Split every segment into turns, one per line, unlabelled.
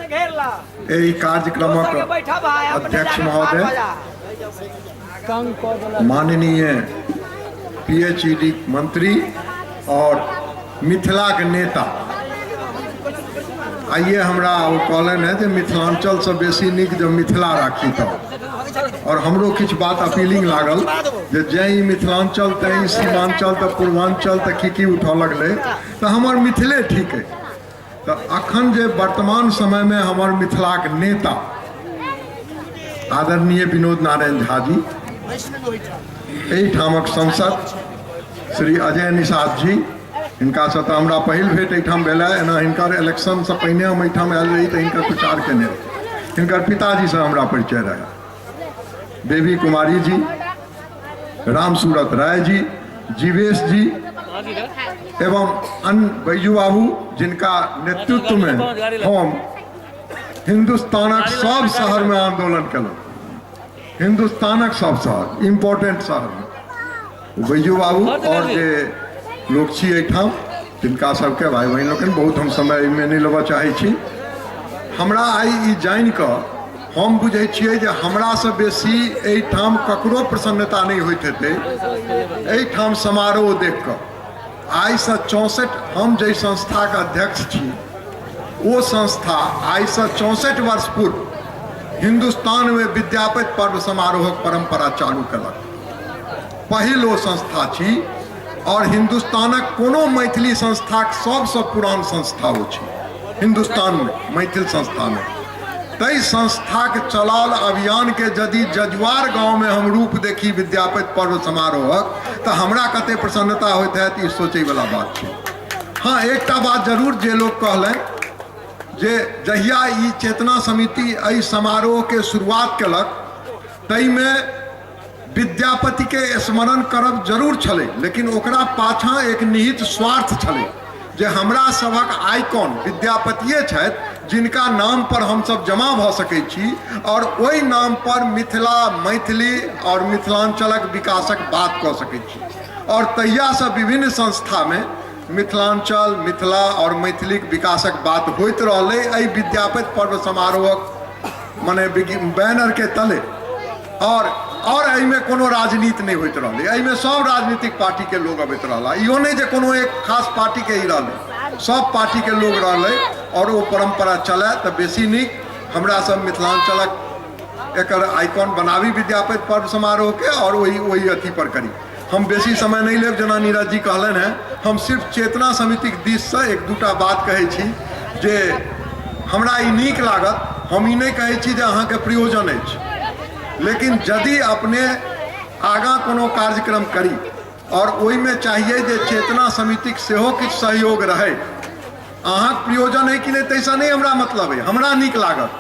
एहि कार्यक्रमक अध्यक्ष महोदय, माननीय पीएचईडी मंत्री और मिथिलाक नेता, आइए हमरा ओ कहलनि हेँ जे मिथिलाञ्चलसँ बेसी नीक जँ मिथिला राखी तऽ, और हमरो किछु बात अपीलिंग लागल जे जँ ई मिथिलाञ्चल तऽ ई सीमाञ्चल तऽ पूर्वाञ्चल तऽ की की उठऽ लगलै, तऽ हमर मिथिले ठीक अइ। तऽ अखन जे वर्तमान समयमे हमर मिथिलाक नेता आदरणीय विनोद नारायण झा जी, एहिठामक सांसद श्री अजय निषाद जी, हिनकासँ तऽ हमरा पहिल भेट एहिठाम भेल। एना हिनकर इलेक्शनसँ पहिने हम एहिठाम आयल रही तऽ हिनकर प्रचार केने रही। हिनकर पिताजीसँ हमरा परिचय रहै। बेबी कुमारी जी, राम सूरत राय जी, जीवेश जी एवं अन्य बैजू बाबू, जिनका नेतृत्वमे हम हिन्दुस्तानक सब शहरमे आंदोलन केलहुँ। हिन्दुस्तानक सब शहर, इम्पोर्टेंट शहरमे बैजू बाबू और जे लोक छी एहिठाम, तिनका सबके भाइ बहिन लोकनि, बहुत हम समय एहिमे नहि लेबऽ चाहै छी। हमरा आइ ई जानि कऽ हम बुझै छियै जे हमरासँ बेसी एहिठाम ककरो प्रसन्नता नहि होइत हेतै एहिठाम समारोह देख कऽ। आइसँ 64, हम जाहि संस्थाके अध्यक्ष छी ओ संस्था आइसँ 64 वर्ष पूर्व हिन्दुस्तानमे विद्यापति पर्व समारोहक परम्परा चालू केलक। पहिल ओ संस्था छी और हिन्दुस्तानक कोनो मैथिली संस्थाक सबसँ पुरान संस्था ओ छी हिन्दुस्तानमे मैथिल संस्थामे। ताहि संस्थाक चलाओल अभियानके यदि जजुआर गाँवमे हम रूप देखी विद्यापति पर्व समारोहक, तऽ हमरा कते प्रसन्नता होइत हैत, ई सोचैवला बात छै। हँ, एकटा बात जरूर जे लोक कहलनि जे जहिया ई चेतना समिति एहि समारोहके शुरुआत केलक ताहिमे विद्यापतिके स्मरण करब जरूर छलै, लेकिन ओकरा पाछाँ एक निहित स्वार्थ छलै जे हमरा सभक आइकॉन विद्यापतिए छथि, जिनका नाम पर हमसब जमा भऽ सकै छी और ओहि नाम पर मिथिला, मैथिली और मिथिलाञ्चलक विकासक बात कऽ सकै छी। और तहियासँ विभिन्न संस्थामे मिथिलाञ्चल, मिथिला और मैथिलीक विकासक बात होइत रहलै एहि विद्यापति पर्व समारोहक मने बैनरके तले। और एहिमे कोनो राजनीति नहि होइत रहलै, एहिमे सब राजनीतिक पार्टीके लोग अबैत रहला। इहो नहि जे कोनो एक खास पार्टीके ही रहलै, सब पार्टीके लोग रहलै और ओ परम्परा चलै तऽ बेसी नीक। हमरा सब मिथिलाञ्चलक एकर आइकॉन बनाबी विद्यापति पर्व समारोहके और ओहि ओहि अथी पर करी। हम बेसी समय नहि लेब, जेना नीरज जी कहलनि हेँ, हम सिर्फ चेतना समितिक दिससँ एक दूटा बात कहै छी जे हमरा ई नीक लागत। हम ई नहि कहै छी जे अहाँके प्रयोजन अछि, लेकिन यदि अपने आगाँ कोनो कार्यक्रम करी और ओहिमे चाहिए जे चेतना समितिक सेहो किछु सहयोग रहै, अहाँके प्रयोजन अइ कि नहि ताहिसँ नहि हमरा मतलब अइ, हमरा नीक लागत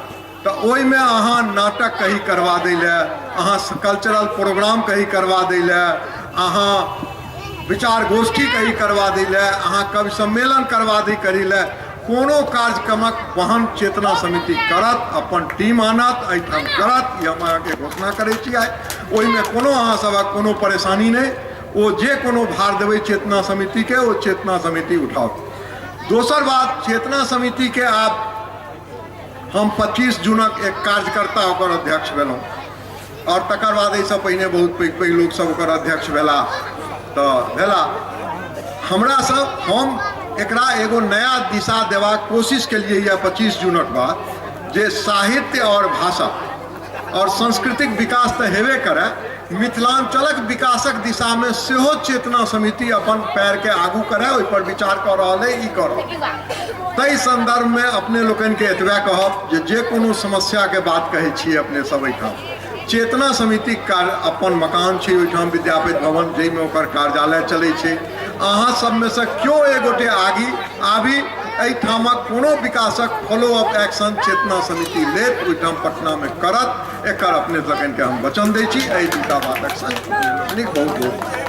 तऽ ओहिमे अहाँ नाटक कही करवा दै लए, अहाँ कल्चरल प्रोग्राम कही करवा दै लए, अहाँ विचार गोष्ठी कही करवा दै लए, अहाँ कवि सम्मेलन करवा दै करी लए, कोनो कार्यक्रमक वहन चेतना समिति करत, अपन टीम आनत, एहिठाम करत। ई हम अहाँके घोषणा करै छी आइ। ओहिमे कोनो अहाँ सभक कोनो परेशानी नहि, ओ जे कोनो भार देबै चेतना समितिके ओ चेतना समिति उठाओत। दोसर बात, चेतना समितिके आब हम 25 जूनक एक कार्यकर्ता ओकर अध्यक्ष भेलहुँ और तकर बाद एहिसँ पहिने बहुत पैघ पैघ लोक सब ओकर अध्यक्ष भेला तऽ भेला। हमरा सब हम एकरा एगो नया दिशा देबाक कोशिश केलिए यऽ 25 जूनक बाद, जे साहित्य और भाषा और सांस्कृतिक विकास तऽ हेबे करे, मिथिलाञ्चलक विकासक दिशामे सेहो चेतना समिति अपन पैरके आगू करे, ओहि पर विचार कऽ रहल अइ, ई कऽ रहल। ताहि सन्दर्भमे अपने लोकनिके एतबे कहब जे जे कोनो समस्याके बात कहै छियै अपने सब एहिठाम, चेतना समितिक कार्य अपन मकान छै ओहिठाम विद्यापति भवन, जाहिमे ओकर कार्यालय चलै छै। अहाँ सबमे सँ केओ एक गोटे आगी आबी, एहिठामक कोनो विकासक फॉलोअप एक्शन चेतना समिति लेत, ओहिठाम पटनामे करत, एकर अपने लोकनिके हम वचन दै छी। एहि दूटा बातक संग अपने लोकनिक बहुत बहुत।